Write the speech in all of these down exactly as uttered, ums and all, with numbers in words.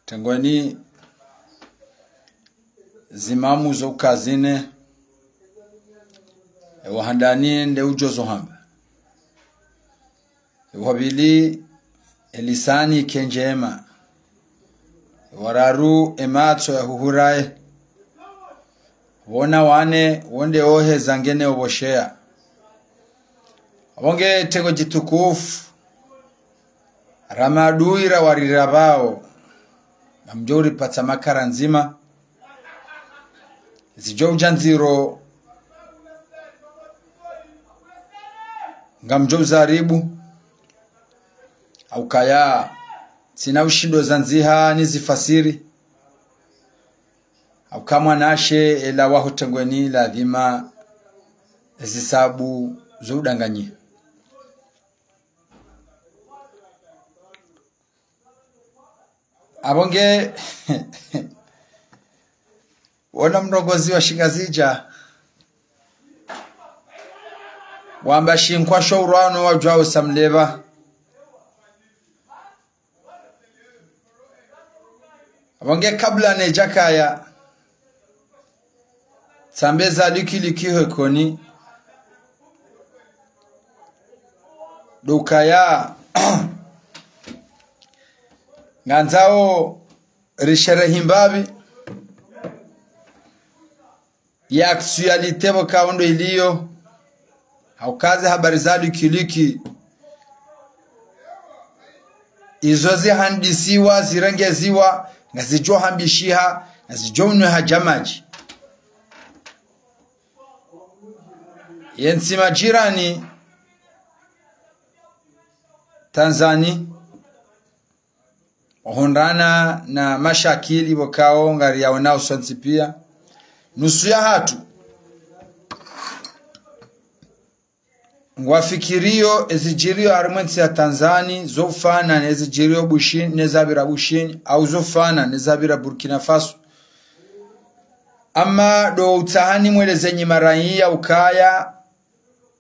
Tengweni zimamu zo ukazine, ewa handani nde udjo zo hamba. Ewa pvili, elisani ike ndjema. Ewa raru, ematso ya huhuraye. Wona wane, wonde ohe zangene obosheya. Wonge tengo djitukufu, ra maadui ra warira pvao, ngamdjo uripatsa makara ndzima, zidjo udja ndziro, ngamdjo uzaribu, haukaya, tsina ushindo zandziha nizifasiri, hauka mwanashe ela waho tengweni ladhima zisabu zo udanganyiha. Apvo nge, wona mrongozi wa shingazidja, wamba shinkwa sho urwano wadjuwa usamleva. Apvo nge kabla nedjakaya, tsambe za liki liki hekoni. Ndo ukaya, ngandzao risherehi mbapvi ye actualité pvo kaondo iliyo, hauka ze habari za liki liki, izo zihandisiwa, zirengeziwa, ngazidjo hambishiha, ngazidjo unwe hadja madji. Ye ntsi majirani, Tanzani, wahundrana na mashakili pvo kao ngariyaonao sontsi pia. Nusu yahatru ngwafikiriyo ezidjiriyo harimwa entsi ya Tanzani, zo ufana nezidjiriyo Bushini, nezapvira Bushini, au zo ufana nezapvira Burkina Faso. Ama ndo utsaha nimweleze nyi maraiya ukaya,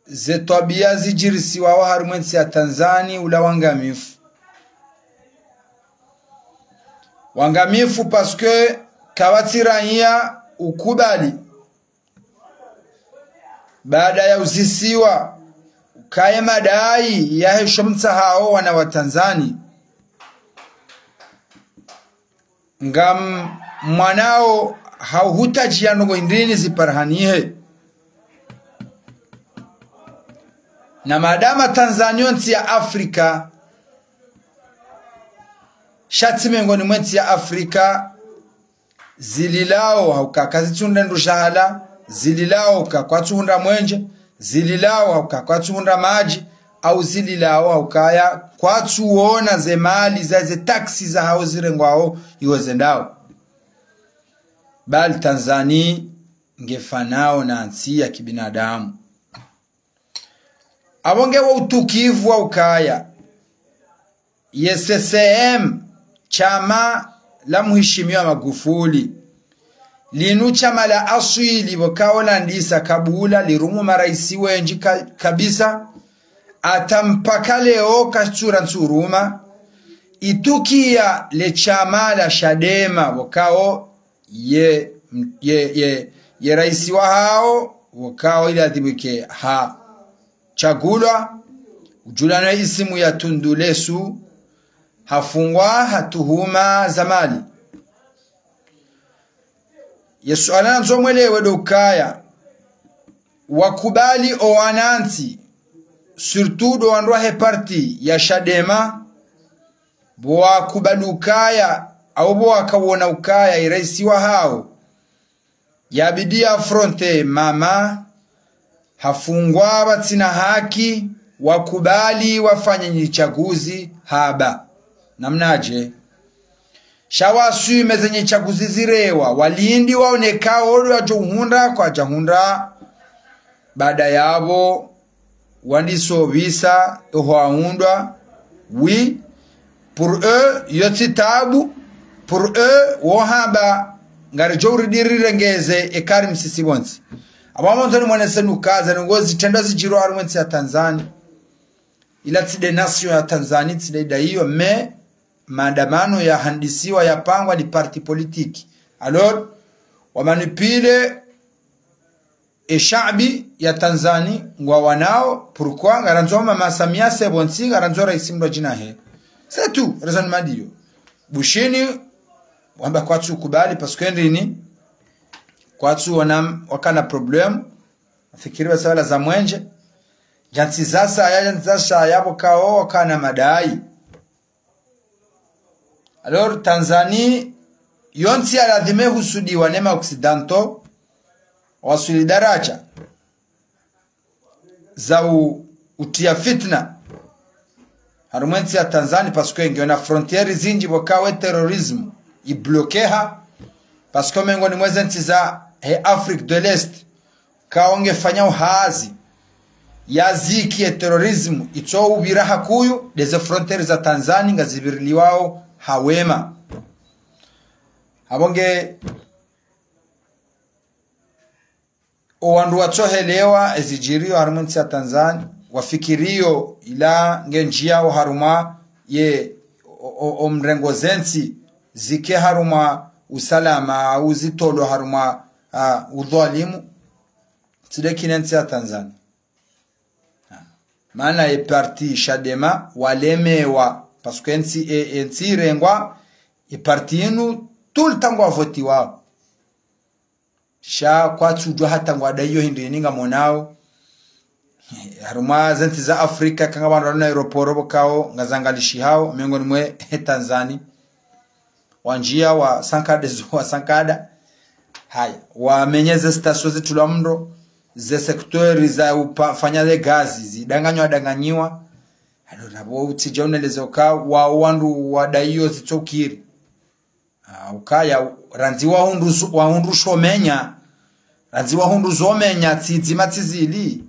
ze twabiya zidjirisiwao harimwa entsi ya Tanzani ula wangamifu. Wangamifu parce que kapvatsi raiya ukubali, baada ya uzisiwa, ukaya madai yahe sho mtsahao wana wa Tanzani. Ngam mwanao hauhutadjia ndrongo hindrini ziparihanihe. Na madama Tanzania yo ntsi ya Afrika, sha tsi mengoni mwe ntsi ya Afrika, zililao hauka kazitsuhundra ndru shahala, zililao hauka kwatsuhundra mwenje, zililao hauka kwatsuhundra madji, au zililao haukaya kwatsuona ze mali za ze taxi zahao zirengwao iho zendao. Bali Tanzani ngefanao na ntsi ya kibinadamu. Apvo nge wo utukivu wa ukaya ye C C M, shama la muhishimiwa Magufuli. Linu shama la aswili pvo kao landisa kabula lirumu maraisi wendji ka-, kabisa. Hata mpaka leo kashitsura ntsuruma. Itukiya le shama la Chadema pvo kao ye, ye, ye, ye raisi wahao, pvo kao iladhimu ike ha shagulwa, udjulana isimu ya Tundu Lissu, hafungwa ha tuhuma za mali. Ye suala nandzo mwelewe ndo ukaya, wakubali owanantsi, surtout ndo wandru wahe parti ya Chadema, pvo wakubali ukaya, au pvo wakawona ukaya, ye raisi wahao, yabidi ya affronter mama, hafungwa pvatsina haki, wakubali wafanye nyi tsaguzi haba. Namnadje? Sha wa assumer ze nyi tsaguzi zirewa, walindi waone kao ndo wadjo hundra kwadja hundra. Baada yapvo, wandiso pvisa, eho ahundrwa, oui, pour eux, yo tsi tabu, pour eux, wo hamba, ngaridjo uridi rirengeze, eka ri msisi pvontsi. Apvo ngamwandzo nimwonese nukaza, nungo zitrendwa zidjirwa harimwa entsi ya Tanzani. Ila tsi nde nation ya Tanzani, tsi nde idaiyo, mais maandamano yahandisiwa yapangwa ni parti politique. Alors, wamanipuler e shaabi ya Tanzanie ngwawanao, pourquoi? Ngarandzo Mama Samia, c'est bon, si ngarandzo raisi mdru djina he. C'est tout, raisonnement ndiyo. Bushini, wamba kwatsu kubali, parce que ndrini, kwatsu wana, wakana problème, fikiri basala za mwenje, djantsi zasaya, djantsi zasaya, pvo kao, wakana madai. Alors, Tanzanie, yontsi ya ladhima husudiwa ne ma occidentaux, waswili daraja za u-, utia fitna harumwa entsi ya Tanzanie, parce que ngiyo na frontières zindji pvo kao e terrorisme ibloqueha, parce que miongoni mwa ze ntsi za he Afrique de l'Est, kao ngefanyao hazi ya ziki e terrorisme, itso upvira hakuu, nde ze frontières za Tanzanie ngazipviriliwao ha wema. Apvo nge, o wandru watsohelewa ezidjiriyo harumwa entsi ya Tanzanie, wafikiriyo ila nge ndjia o harumwa ye o, o, o mrengo zentsi zike harumwa usalama, au zitolwa harumwa, ah, udhwalimu, tsi nde kina entsi ya Tanzanie. Ah. Mana e parti Chadema walemewa, parce que entsi, e, entsi irengwa, e parti inu tout le temps ngwavotiwao. Sha kwatsudjua hata ngwadaiyo hindri ini ngamonao. Harumwa zentsi za Afrika, kanga wandru na aéroport pvo kao, ngazangalishihao, miongoni mwe Tanzanie. Wandjia wasankade zo wasankada. Haya, wamenye ze station zitulwa mndro, ze secteur za upa-, fanya ze gazi, zidanganywa, danganyiwa. Alo, napvo utsidja uneleze uka, wa, wandru wadaiyo zitsokiri. Ah, ukaya, randzi wahundru zo-, wahundru shomenya. Randzi wahundru zomenya, tsi dzima tsi zili.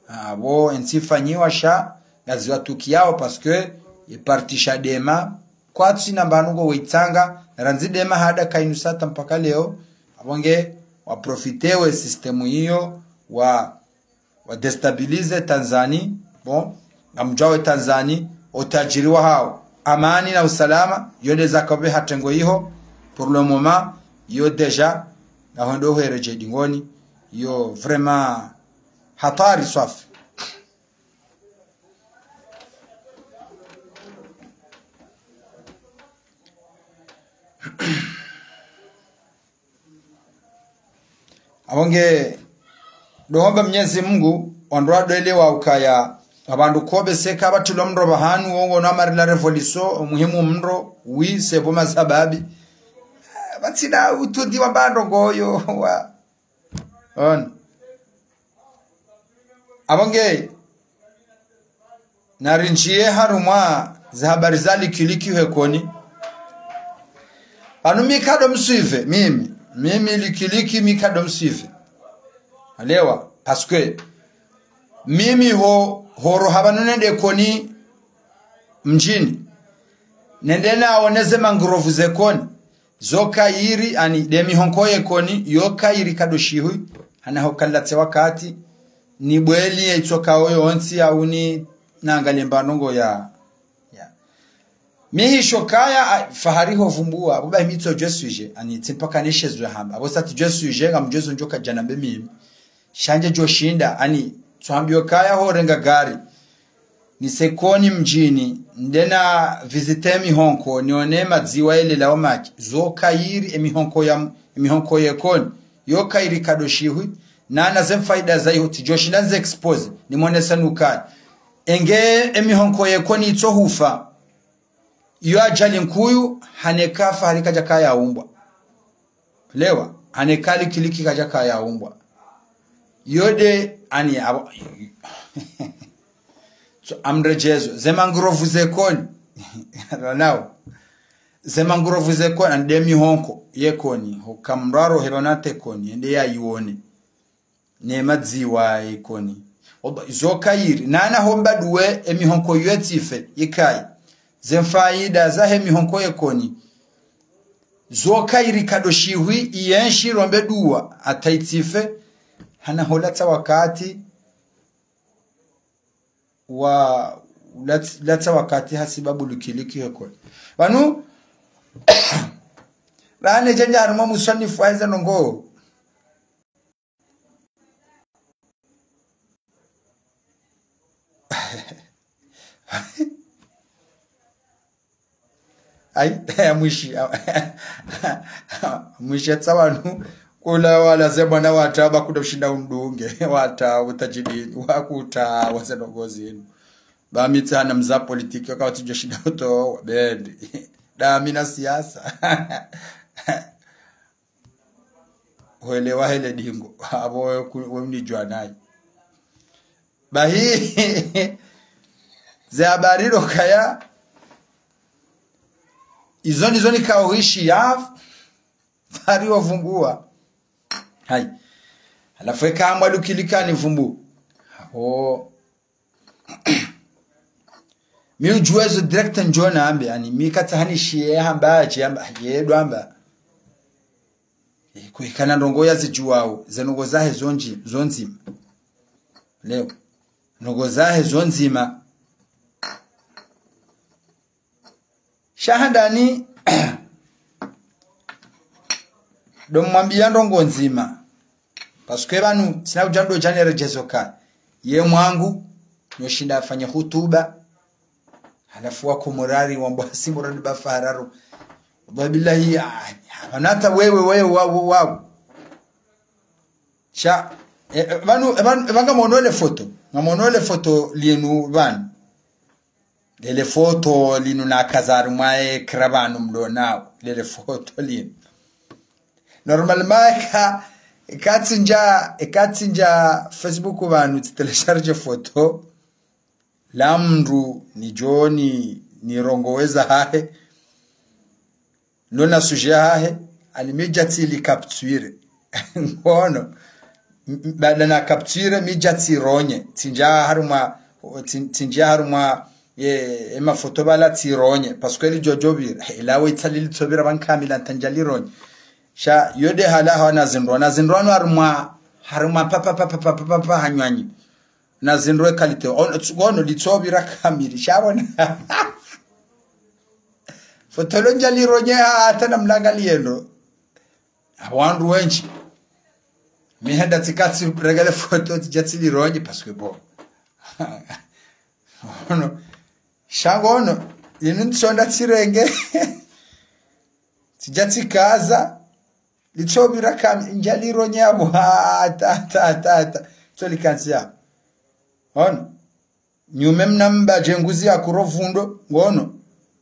Ah, pvo entsi ifanyiwa sha, ngaziwatukiyao, parce que e parti Chadema, kwatsina mbapvi ngo weitsanga, randzi Dema hada kainu sata mpaka leo, apvo nge waprofiter we système iyo, wa, wa déstabiliser Tanzanie, bon, ngamdjuao e Tanzanie, o utajiri wahao. Amani na usalama, yo nde zakaopve ha tengo iho, pour le moment, yo déjà, ngahwendo hweredje dingoni, yo vraiment hatwari swafi. Apvo nge, ndo hamba Mnyezi Mungu, wandru wadwelewa ukaya, apvandru kobe seka pvatulwa mndro pvahanu, wongo na mari la révolution, muhimu mndro, wi, sebo masababi. Eh, pvatsina utundi wa mbandro ngoyo, wa. On. Apvo nge, narindjiye harumwa ze habari za Likiliki hekoni. Pvanu mi kado msuive, mimi. Mimi Likiliki mi kado msuive. Elewa, parce que mimi ho, horo hapvanu nende koni mdjini. Nende naone ze mangrove ze koni. Zo kayiri, ani, nde mihonko ye koni, yo kayiri kado shihwi, hana ho kalatse wakati, ni bweli ye itsoka oyo ontsi ya uni nangale mbandrongo ya, ya. Mi hisho kaya, a, fahari ho vumbua, apvo ba himitso je sujet, ani, tsi mpaka nishezwe hamba. Apvo sa ti je sujet, ngamdjo zo ndjoka djana mbe mimi. Sha ndje djo shinda, ani, tsohambiwa kaya ho renga gari. Nise koni mdjini, nende na visiter mihonko, nione madziwa yelelao madji. Zo kayiri emihonko ya, emihonko ye koni. Yo kayiri kado shihwi, nana ze mfaida za iho, tsidjo shinda nze expose, nimonese nukaya. Enge emihonko ye koni itso hufa. Yo ajali nkuu, haneka fahari kadja kaya umbwa. Elewa, haneka Likiliki kadja kaya umbwa. Yo nde, ani, apvo, so, amredjezo, ze mangrove ze koni. Nao. Ze mangrove ze koni, ani nde mihonko ye koni. Hoka mndru arohe pvanu ate koni, ende ya ione. Ne madziwa ye koni. Oba, zo kayiri. Nana homba dua emihonko yo itsife, ikayi. Ze mfaida za he mihonko ye koni. Zo kayiri kado shihwi, iyenshi rombe dua, ata itsife, hana holatsa wakati wa, Latsa, latsa wakati hasibabu lukiliki heko. Pvanu, rane djandja harumwa muswanifu wa eze ndrongoo. Ayi, mwishi, mwishi atsa wanu, kula wala ze mwana wata, bakuda ushinda undunge, wata, utajibini, wakuta, waze ndrongoo zinu. Ba mi tsana mza politiki, waka watsidjo shinda uto, bendi. Da mi na siasa. Hwelewa hele dingo, abo we ku-, we mnidjuwa nayi. Bahi, ze habari ndo kaya, izo ndizo nikao hishi ya, pvariwo vumbuwa. Hayi. Halafu eka hamba lukilika ni vumbu. Abo. Mi udjuwa ezo direct ndjo nambe, ani mi katsaha nishiye hamba, aje hamba, ye ndo hamba. E, kuhikana ndrongoo yazidjuwao, ze ndrongoo zahe zo ndji-, zo ndzima. Leo. Ndrongoo zahe zo ndzima. Sha handani, ndo mwambiya ndrongoo ndzima. Parce que pvanu, tsina udja ndo djane redjezo ka. Ye mwangu, nyo shinda afanye hutuba. Halafu wa Komori wambwa simurani ba fahararu. Wallahi billahi, ah, pvanu hata wewe, wewe, wawo, wawo. Sha, e, e, pvanu, e, pvanu, e, pvanu ngamono le foto. Ngamono le foto linu pvanu. Lele foto linu nakaza harumwa ekra pvanu mlonao. Lele foto linu. Normalement, eka, eka tsindja, eka tsindja Facebook pvanu tsi télécharge foto. La mndru nidjo ni, nirongowe zahahe. Lona sujet yahahe, ani mi dja tsili capture. Ngono. M-, m-, baada na capture, mi dja tsironye. Tsindja harumwa, tsin-, tsindja harumwa, ye, emafoto pvala tsironye. Parce que lidjo djopvira. He, lawe itsa lilitopvira pvanu kamili ntsandja lironye. Sha, yo nde hala hawa na zindru. Na zindru wanu harumwa, harumwa pa, pa, pa, hanywanyi. Na zindru e qualité. On, tsukono litsopvira kamili. Sha bona. Foto lo ndja lironye hata na mlanga liendo. Wandru wendji. Mi henda tsika tsiregele foto tsidja tsilironye parce que bon. Ono. Sha ngono. Inu ntsonda tsirenge. Tsidja tsikaza. Litsopvira kamili ndja lironye abo. Ha, ta, ta, ta, ta. Tso likantsi ya. Ono. Nyume mna mba djenguzi ya kuro vundo, ngono.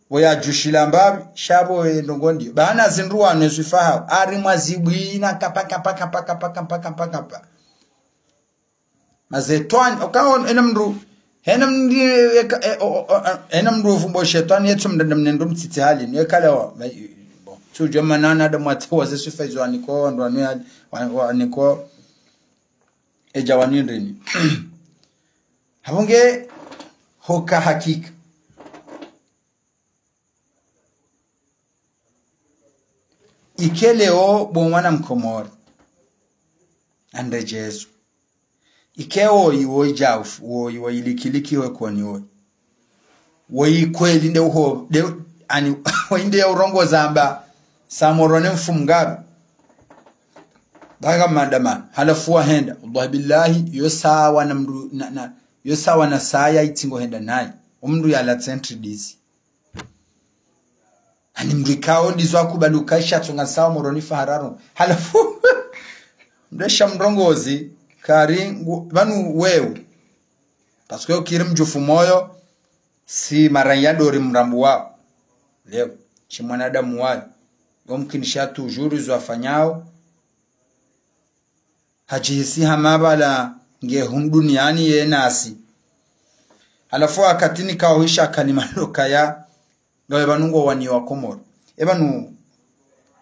Wo ya djushila mbapvi, sha bo ye ndrongoo ndiyo. Pvanu zindru wanu eswifa hawo. Harumwa zibwina kapa, kapa, kapa. Mazetwani, oka on, ena mndru, ena mndru, eka, e, o, o, o, ena mndru ufumbo shetwani, yetso mndanda mnendo mtsitsi hali, ni ekale wa, ma, bon. Tsudjo mana wanadamu watsi waze swifa izo waniko, ndo wanu ya, wa, waniko, edja wanu ndrini. Hapvo nge hoka hakika. Ike leo bo mwana mkomori. Ande Jesu. Ike woyi, woyi djaufu, woyi, woyi likiliki we koni woyi. Woyi kweli nde uho, nde, ani, woyi nde ya urongoza amba, Samoro ne mfumu ngapvi. Baga madama, halafu wahenda. Wallahi billahi, yo sawa na mndru, na, na, yo sawa na saya itsingo henda nayi. Omndru yala tsentri disi. Ani mndru ikao ndizo akubali uka isha tsonga sawa Moroni fahararu. Halafu, mndru esha mrongozi, kari ngu, pvanu wewe. Parce que ukiri mdjufu moyo, si maranya ndori mrambu wao. Leo, shi mwanadamu wayo. Yo mkinisha toujours izo afanyao. Hadjihisi hama pvala nge hunu duniani ye nasi. Halafu wakati nikao hisha kalima lo kaya, ngawe pvanu ngo wani wa Komoro. E pvanu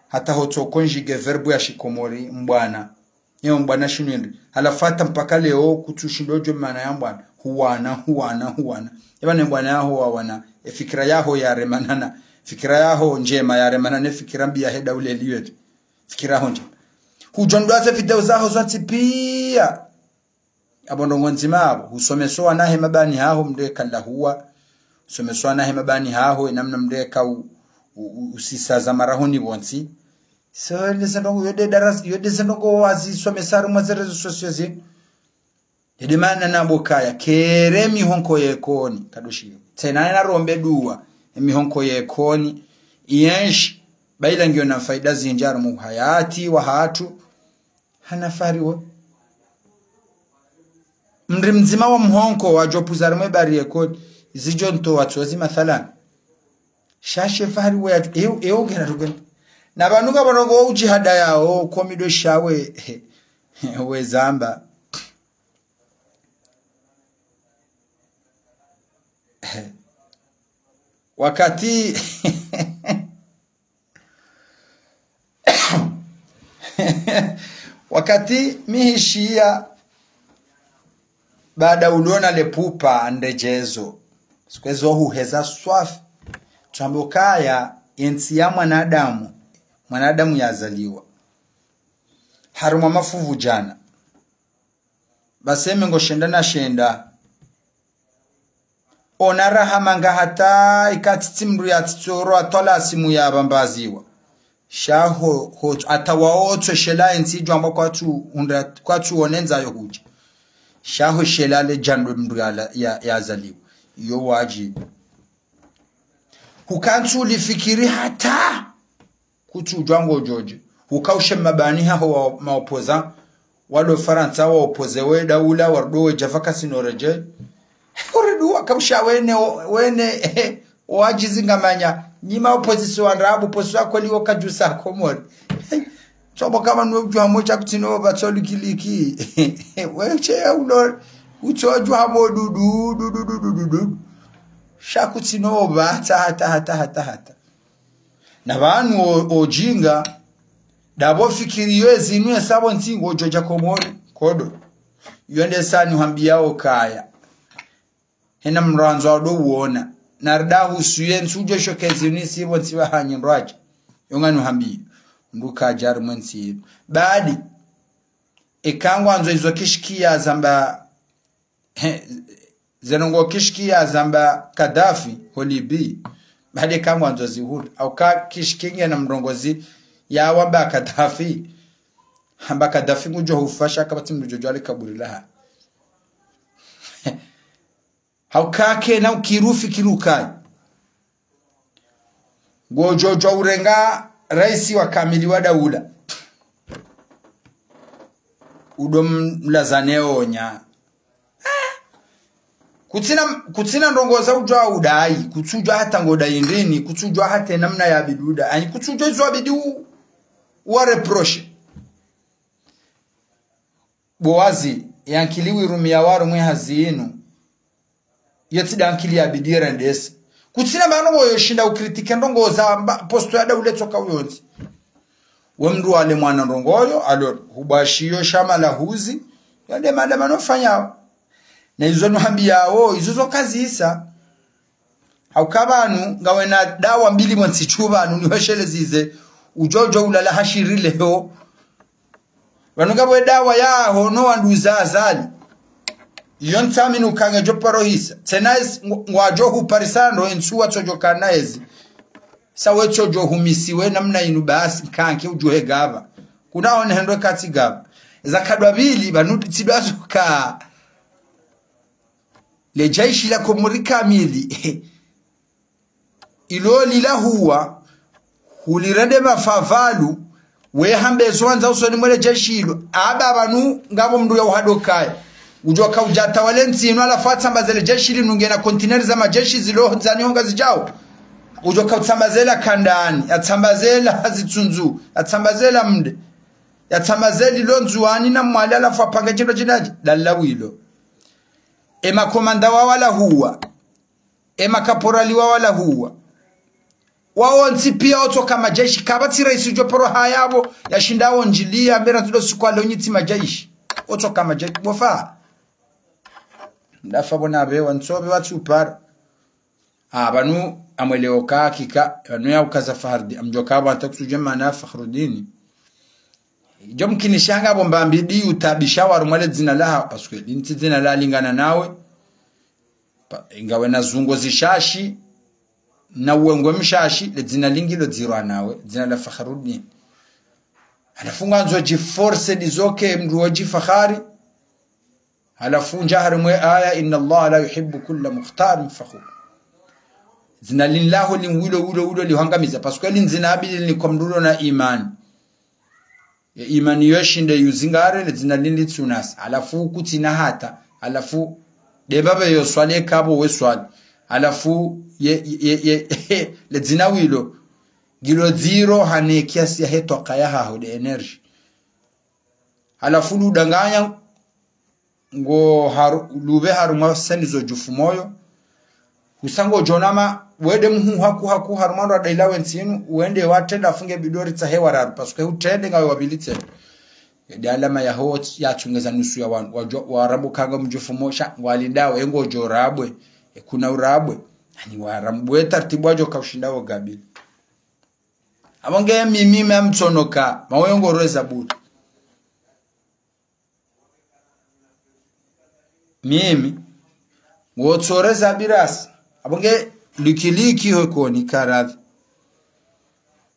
hata hotso konjige verbu ya shikomori mbwana. Ye mbwana shinu ndri. Halafu hata mpaka leo kutsu shindo djo mana ya mbwana. Huwana, huwana, huwana. E pvanu mbwana yaho wawana. E fikira yaho yaremanana. Fikira yaho ndjema yaremanana. E fikira mbi yahe daula liwete. Fikira ho ndjema. Hudjo ndwaze video zaho zontsi pia. Abo ndrongoo ndzima abo. Husomeso wanahe mabani haho mndru ekala huwa. Someswa na he mabani haho, enamna mndru eka u, u, u, usisaza marahoni pvontsi. So, yo nde ze ndrongoo, yo nde darasa, yo nde ze ndrongoo wazisomesa harumwa ze réseaux sociaux zinu. Nde maana namba ukaya, kere mihonko ye koni, kadoshiyo. Tsena narombe dua, emihonko ye koni, iyenshi, ba ila ngiyo na faida zindji harumwa uhayati wahatru, hana fahari wo. Mndru mdzima wa mhonko wadjo pvuza harumwa bari ye koni, zidjo ntowa tsozi mathalan. Sha she fahari we yadjo, eyo, eyo ngena rugeni. Na pvanu ngapvo ndrongoo udjihada yawo, komido shawe, we zamba. Wakati, wakati mi hishiya, baada ulona le pupa ndedjezo, sikwezo huheza swafi. Twambe ukaya, entsi ya mwanadamu, mwanadamu yazaliwa harumwa mafuvu djana. Basi mengo shenda na shenda. Ona raha manga hata ikatiti mndru ya titsoro atwala simu ya bambaziwa. Shaho, ho, ata waotso shela entsi djwamba kwatsu, undra, kwatsu onenza yo hudja. Shaho shela le djandwe mndru ya, ya, yazaliwa. Iyo wadjibu. Hukantsu lifikiri hata. Kutsudjuwa ngodjodje. Ukaushe mabani haho wa maopoza. Walo Farantsa waopoze we daula, wardo we djavaka sinoredje. Uridu wakausha wene, wene, wadjizi ngamanya. Nyi maopozisi wa ndrabu, posi wa kweli wakajusa Komori. Tsobo kama nwe udjuwa mo sha kutsino ba tsoli kiliki. Weche ya ulo, utsodjuwa mo dudu, dudu, dudu, dudu, dudu. Sha kutsino ba, hata, hata, hata, hata, hata. Na pvanu o, o djinga, dapvo fikiri yo ezinu esapvo ntsi ngodjodja Komori, kodo. Yo nde sani hwambiya okaya. Hena mndru andzo ado uona. Na rida husu ye ntsu udjo shoke ezinu isipvo ntsi pvahanyi ndrwadje. Yo ngani hwambiya. Nduka djari mwe ntsi inu. Baadi, eka ngwandzo izo kishikiya zamba, he, ze ndrongoo kishikiya zamba Kadhafi, ho Libi, baadi eka ngwandzo zihundre. Au ka kishikinge na mrongozi ya wamba Kadhafi. Hamba Kadhafi ngudjo hufa sha kapvatsi mndru djodjo ale kaburi laha. Hauka kena ukiri ufikiri ukaya. Ngodjodjo urenga raisi wa kamili wa daula. Udo m-, mlazane onya. Kutsina, kutsina ndrongoo za udjuwa udayi, kutsudjuwa hata ngodai ndrini, kutsudjuwa hata namna ya bidi udayi, ani kutsudjuwa izo abidi u, uwa reproche. Bowazi, ye ankili wirumiya harumwa ye hazi inu. Yetsi nda ankili ya bidi rendese. Kutsina pvanu woyo shinda ukritike ndrongoo za mba, posto ya daula tsoka uyontsi. We mndru wale mwana ndrongoo yo, alo, hubashiyo shama la huzi, yale mada manofanya. Na izo nuhambiyawo, izo zo kazisa. Hauka pvanu, ngawe na dawa mbili mwa ntsi shu pvanu, nihosheleze ze, udjodjo ulala hashiri leo. Pvanu ngapvo dawa yaho no wanduza Azali. Iyo ntsamini uka ngedjo paro hisa. Tsena esi, ngwa-, ngwadjo huparisa ndo entsu watsodjo kana ezi. Sa wetsodjo humisiwe namna inu basi nkanke udjuhe gaba. Kuna one hendo katsi gaba. Za kadwa pvili, pvanu tsidwa zuka. Le jeshi la Komori kamili. Ilo lilahuwa, hulirende mafavalu, we hambe zo wandza usoni mwe le jeshi ilo. Aba pvanu ngapvo mndru ya uhadokaya. Udjoka udja tawale ntsi inu halafu atsambaze le jeshi linu ngena kontineri za majeshi zilo ndzani ho ngazidjao. Udjoka utsambazela Kandani, atsambazela Zitsundzu, atsambazela Mde. Yatsambazeli lo Ndzuwani na Mwali halafu apanga shindru shindji. Dalila wilo. E makomanda wa walahuwa. E makaporali wa walahuwa. Wawo ntsi piya otsoka majeshi, kapvatsi raisi djo paro hayapvo, yashinda wo ndjiliya, mbera ntsido siku alo nyitsi majeshi. Otsoka majeshi, bofa. Ndafa bona be, wantsobe watsi upara. Ah, pvanu amwelewo ka hakika, pvanu ya ukaza Fakhruddin, amdjoka pvwanta kutsudje mana Fakhruddin. Djo mkinisha nga pvo mbambidi utabisha warumwa le dzina laha, parce que lintsi dzina la lingana nawe. Pa-, ngawe na zungo zishashi, na uwengo mshashi, le dzina lingilo dzirwa nawe, dzina la Fakhruddin. Halafu ngandzo djiforce dizoke mndru wodjifakhari. Halafu ndja harimwa ye aya, إن الله لا يحب كل مختال فخور. Dzina lini laho lini wilo, wilo, wilo lihwangamiza. Parce que lini dzina abili lini kwa mndru ulo na imani. Ye imani yo shinde yuzingare, le dzina lini litsunasa. Halafu kutsina hata. Halafu de babe yo swali, eka bo we swali. Halafu ye, ye, ye, le dzina wilo. Ngilo dziro hane kiasi yahe twaka yahaho de énergie. Halafu ludanganya ngo haru-, lupve harumwa seni zo djufu moyo. Usa ngodjo ona ma, wende muhu haku haku harumwa ndo adaila we ntsi inu, wende watrende afunge bidori tsahe wararu, parce que utrende ngawe wa pvili tsena. Yedi alama yaho yatsungeza nusu ya wanu, wadjo, warabu kanga mdjufu mosha, ngwalindao, e ngodjo urabwe, e kuna urabwe. Ani warabu we tartibu wadjo ka ushinda wo gabili. Apvo nge mimi mamtsonoka, mawe ngoreza bure. Mimi, ngotsoreza birasi. Apvo nge likiliki ho koni karadhi.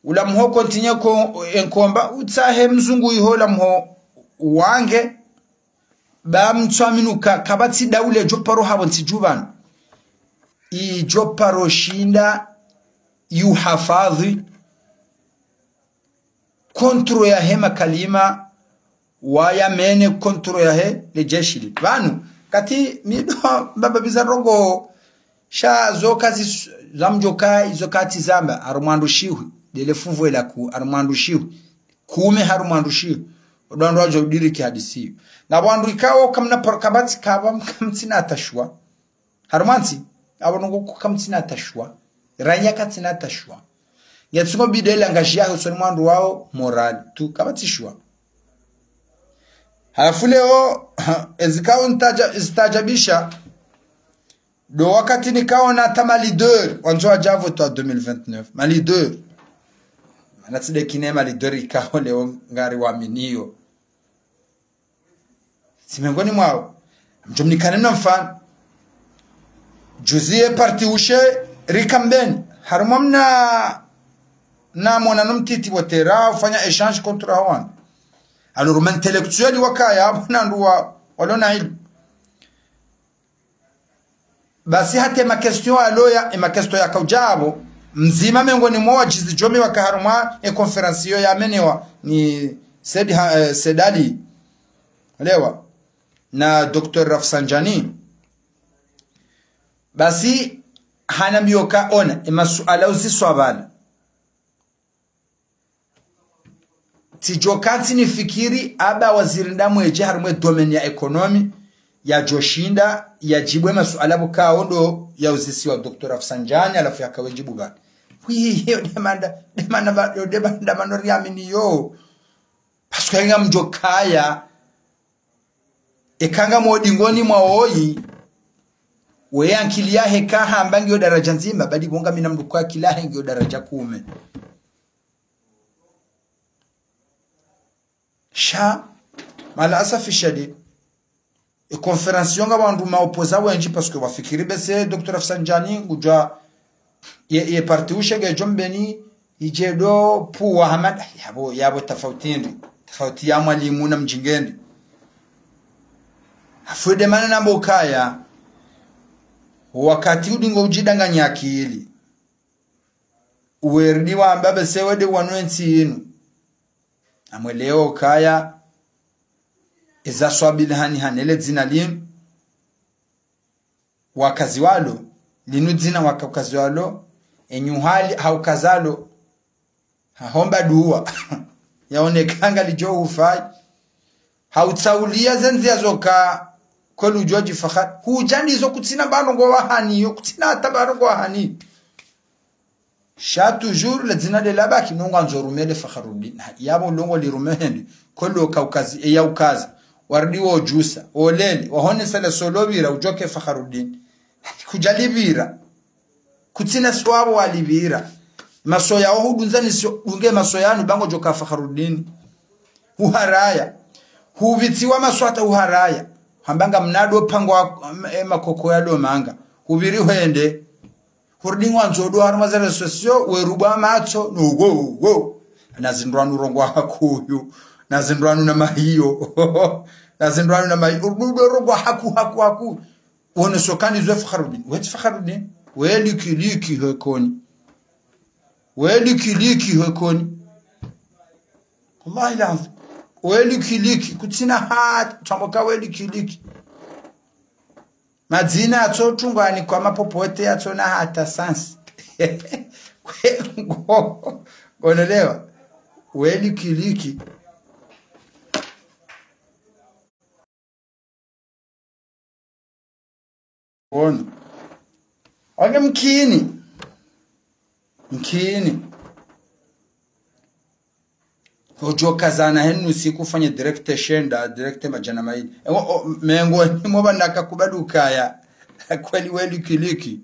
Ula mho kontinye ko enkomba, utsahe mzungu iho la mho wange, ba mtswaminuka, kapvatsi daula djo paro hapvo ntsi dju pvanu. Idjo paro shinda, yuhafadhi, contrôle yahe makalima, wayamene contrôle yahe le jeshi li. Pvanu, kati mi ndo mbaba biza ndrongo, sha zo kazi s-, zamdjoka, izo kati zamba, harumwa ndo shihwi, dele funvu ela ku, harumwa ndo shihwi, kume harumwa ndo shihwi, odo wandru wadjo udiriki hadisi. Ngapvo wandru ikao kamna par-, kapvatsi kapva, kamtsina hata shwa. Harumwa ntsi, apvo nungu ku kamtsina hata shwa. Ranya katsina hata shwa. Yatsungo bidela ngaji yaho usoni mwa wandru wao moral. Tu kapvatsi shwa. Halafu leo, ezikao ntaja-, zitajabisha. Ndo wakati nikaona hata ma leader, wandzo wadja vote wa deux mille vingt-neuf. Ma leader. Mana tsi de kine ma leader ikao leo ngari waminio. Tsi mengoni mwawo. Mdjo mnikane mna mfano. Juzi ye parti ushe rika Mbeni. Harumwa mna, na mwana no mtiti wa tera ufanya échange contre hawan. Alors, ma intellectuel wakaya, apvo na wandru wa, walo na ilmu. Basi hata ema question aloya, ema question yakaudja apvo, mdzima mengoni mwa wadjizi djome waka harumwa e conférence iyo yamenewa ni Said Ha-, eh, Said Ali. Lewa. Na Docteur Rafsanjani. Basi hanambiyo ka ona, ema suala uziswa pvala. Tsidjoka ntsi nifikiri amba waziri ndamwedje harimwa e domaine ya économie, yadjoshinda yadjibu e masuala pvo kawo ndo yauzisiwa Docteur Rafsanjani, halafu yakawe djibu pvanu. Wi, yo demanda, demanda ba-, yo demanda mano riamini yo. Parce que ngamdjokaya, eka ngamwodingoni mwa woyi, we ankili yahe kahamba ngiyo daraja ndzima, badi pvo ngamina mndru kwa ankili yahe ngiyo daraja kume. Sha, ma al asafi shadid. E conférence yo ngapvo wandru ma opposants wendji parce que wafikiri bese Docteur Rafsanjani ngudjwa ye, ye parti ushe ngedjo Mbeni idje do puwa hamada. Yapvo, yapvo tafauti ndri. Tafauti ya mwalimu na mdjinga ndri. Halafu de mana namba ukaya. Wakati udingo udjidanganya akili. Uwerdi wamba bese wende wanu entsi inu. Amwe leo kaya, eza swabili hani hanele dzina linu, wakazi walo, linu dzina waka-, wakazi walo, enyu hali haukazalo, hahomba duwa, yaonekanga lidjo ufai, hautsaulia ze ndzia zoka, kweli udjo djifakhari, hudja ndizo kutsina pvanu ngo wahani, yo kutsina hata pvanu ngo wahani. Sha toujours le dzina de labaki nungu andzo rumele Fakharudin. Ha, yapvo longo lirume hendi. Kolo kaukazi, e yaukazi. Wardi wo djusa, olele, wahonesa le solo pvira, udjoke Fakharudin. Kudja lipvira. Kutsina swabo walipvira. Maso yao hudunza ni sio, dunge maso yanu bango djoka Fakharudin. Uharaya. Hupvitsiwa maswata uharaya. Hambanga mnado pangwa, e, makoko ya do manga. Hupviri hwende. Hurudi ngwandzo ndo harumwa ze réseaux sociaux, werubwa matso, no wo, wo. Na zindru anu rongowa hakuyu. Na zindru anu na mahiyo. Na zindru anu na mahiyo. Urudi ndo rongowa haku, haku, haku. Wono sokani zwe Fakharudin. Wetsi Fakharudin. We liki liki hekoni. We liki liki hekoni. Wallahi lazim. We liki liki. Kutsina hata. Tsamboka we liki liki. Madzina yatsotungwa ni kwa mapopote yatsona hata sansi. Kwe ngo-, ngonolewa. We liki liki. Ono. Wange mkini. Mkini. Ojo kazana henu siku fanye direct shenda, direct madjana mayili. E, o, o, mengo ni mwa ba naka kubali ukaya. Kweli we liki liki.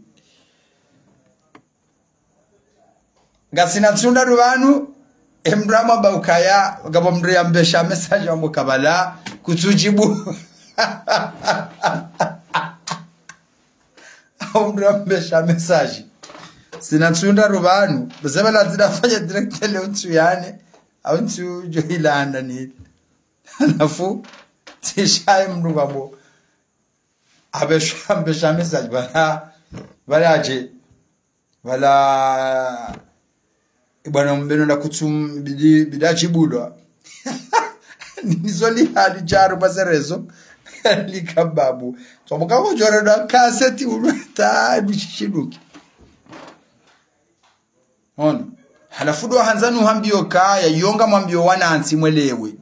Ngasina ntsu ndraru pvanu, e mndru amwamba ukaya, ngapvo mndru yambesha message wambo kabala, kutsujibu. Au mndru yambesha message. Sina ntsu ndraru pvanu, mzee bala zina fanya direct leo ntsu yane, au ntsu jo ilanda ni. Halafu, tsishaye mndru ngapvo. Ambesha, ambesha message, bala, bala aje. Bala, ibwana mbeno la kutsum, bidi, bida jibulwa. Nizo li hali jaru bazerezo. Lika babu. Tsoboka kujore na kaseti ulweta, bishishiduki. Ono. Halafu ndo handza nuhambiyo kaya, yo ngamwambiyo wanantsi mwelewe.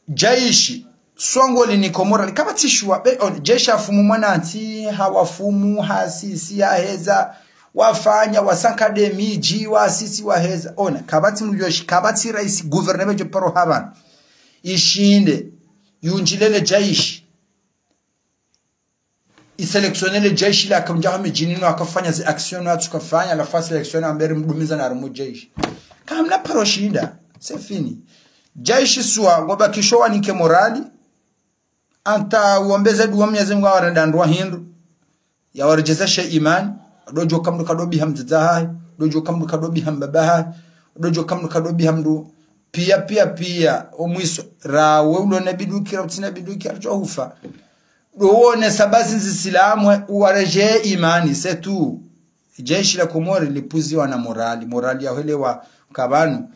Jeshi, swangoli ni Komori, kapvatsi shuwa, be, ono, jeshi hafumu mwanantsi, hawafumu, hasisi, haheza, wafanya, wasankade midji, wasisi, waheza. Ona, kapvatsi mdjoshi, kapvatsi raisi, gouverneur bedjo paro hapvanu. Ishinde, yundjilele jeshi. Isélectionner le jeshi la kamdja ho midjini no akafanya ze action no atsukafanya, halafu asélectionner amberi mdumiza na harumwa jeshi. Kamna paro shinda, c'est fini. Jeshi swa, ngobakisho wanike morali, anta uombeze dua Mwenyezi Mungu awarenda ndrwa hindru, yawaredjezeshe imani, ndodjo kamdru kadobi hamdzadze hahe, ndodjo kamdru kadobi hambaba hahe, ndodjo kamdru kadobi hamdru, piya, piya, piya, omwiso, ra we ulo na biduki, ra utsina biduki, ra djo hufa. Ndo wone sababu zi Silamu, uwaredjeye imani, c'est tout. Jeshi la Komori lipuziwa na morali. Morali ya hwelewa kapvanu.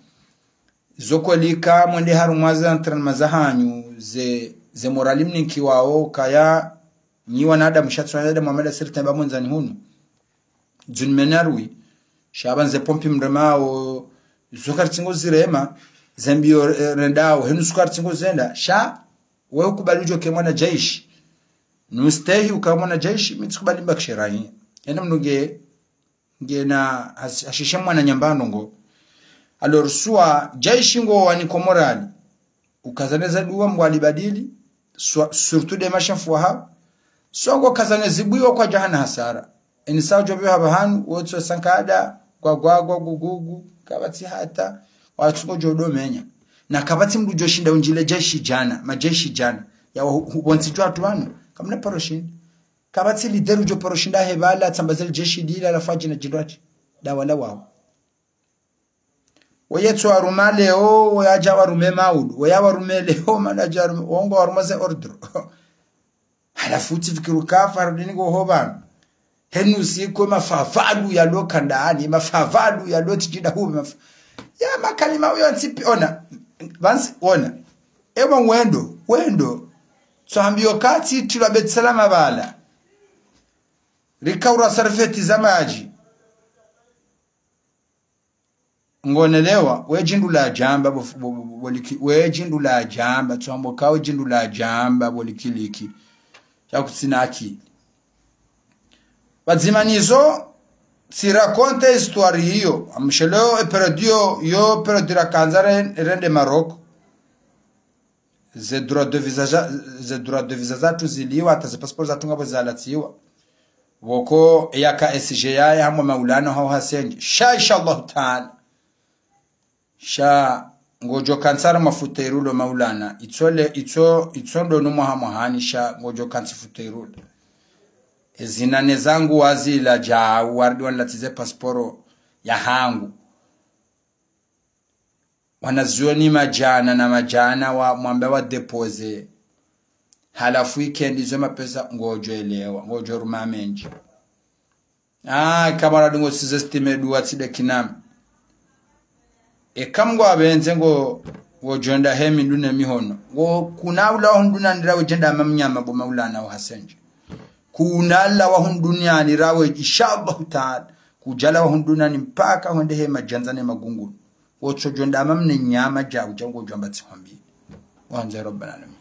Zo kolika mwende harumwa ze entraînement zahanyu, ze, ze morali mninkiwao, kaya nyi wanadamu, sha tsi wanadamu, amada sirita ba mwandzani hunu. Dzuni menarwi, sha pvanu ze pompi mremao, zo karitsingo zirema, ze mbiyo, eh, rendao, henu zo karitsingo zenda, sha, we ukubali udjo ke mwana jeshi. Nustehi uka mwana jeshi, mi tsikubali mbakishe rayi. Ena mndru nge, nge na has-, hashishe mwana nyambano ngo. Alors, swa, jeshi ngo waniko morali. Ukazane za dua Mngu alibadili, swa, surtout de mashafu wa hao. Swa ngo kazane zibwiwa kwadja hana hasara. Eni sa udjo pveha pvahanu, wotso sankada, gwagwagwa, gugugu, kapvatsi hata, watsungo djo domenya. Na kapvatsi mndru djo shinda undjile jeshi djana, majeshi djana. Ya wa hu-, hu-, pvontsi djo watu pvanu, kamna paro shinda. Kapvatsi leader udjo paro shinda he pvala, tsamba ze le jeshi lila, halafu adjina djindrwadji. Dawala wao. Weye tso waruma leo, weye adja warume maudu, weye awarume leo, mana adja warume, wongo waruma ze ordre. Halafu utsifikiri uka Farudini ngo ho pvanu. Henu sikwe mafavadu yalo kandani, mafavadu yalo tijida huwe maf-, ya makalima uyo ntsipi, ona, pvantsi, ona. Ewa wendo, wendo. Tso hambiyo katsi tilwa Beit Salama pvala. Rikaura sarfeti za madji. Ngonelewa, we djindru la djamba, bo, bo, bo, bo, liki, we djindru la djamba, tswambo ka we djindru la djamba, bo liki liki. Sha kutsina akili. Pvadzima nizo, tsi raconte histoire iyo, amsheleo e période iyo, yo période rakandza re-, rende Maroc. Ze droit de visa za-, ze droit de visa zatru ziliwa, hata ze passeport zatru ngapvo zalatsiwa. Pvoko yaka S G yaye hamwa Maulana hau hasenji. Sha, insha Allahu Taala. Sha, ngodjo kantsi harumwa futairulo Maulana. Itso le, itso, itso ndo numwa hamwa hani, sha, ngodjo kantsi futairulo. Ezi nane zangu wazila djau, warudi wanilatsize pasiporo yahangu. Wanazioni madjana na madjana wa mwamba wa déposer. Halafu ikendi zo mapesa ngodjo elewa, ngodjo ruma mendji. Ah, kamara dungo size stimé dua tside kinam. Eka Mngu apvendze ngo, ngodjo enda he mindru ne mihono. Ngo kuna ula hundru na ndira wedjenda mamnyama bo Maulana wa Hasendje. Kuna la wa hundru ni anirawe, inshallah taala. Kudjala wa hundru na ni mpaka hwende he madjandza ne magungunu. Wotsodjo ndama mne nyama dja udja ngodjo amba tsihombi. Wandze Rabbana alamin.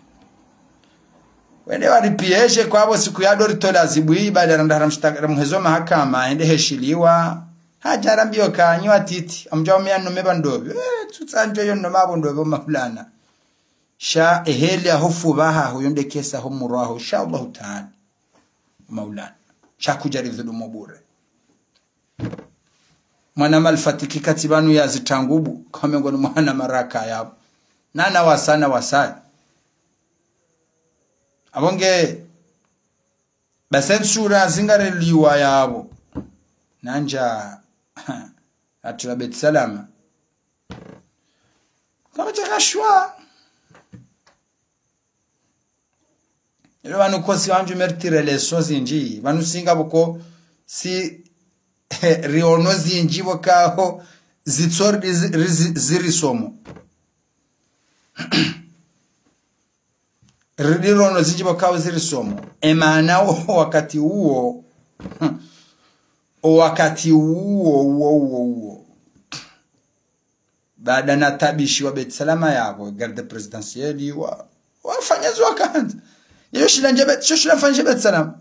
Wende waripieshe kwapvo siku ya dori tola zibwi, baada randa haramshtaka, ramhezo mahakama, ende heshiliwa. Hadja rambiyo ka nyi watiti, amdja umia nome pvandopvi. Eh, tsutsa ndjo yo noma pvo ndopvi Maulana. Sha eheli ya hofu pvaha, huyo nde kesa ho murwa ho, inshallah taala. Maulana. Sha kudjari dhulumu bure. Mwana malfatiki kati pvanu ya zitangubu, kome ngoni mwana maraka yapvo. Nana wasana wasaya. Apvo nge, basi ntsura zingareliwa yapvo. Nandja, atula Beit Salama. Kama chakashwa. Leo pvanu kosi wandju meritire leso zindji, pvanu singa pvoko si riono zindji pvokaho zitsori zi-, zi-, zirisomo. Ridi rono zindji pvokaho zirisomo. Emana o wakati uwo, o wakati uwo, uwo, uwo, uwo. Baada na tabishi wa Beit Salama yapvo, garde présidentielle wa, wafanya zo wakandza. Iyo shila ndje Beit, iyo shila fanya Beit Salama.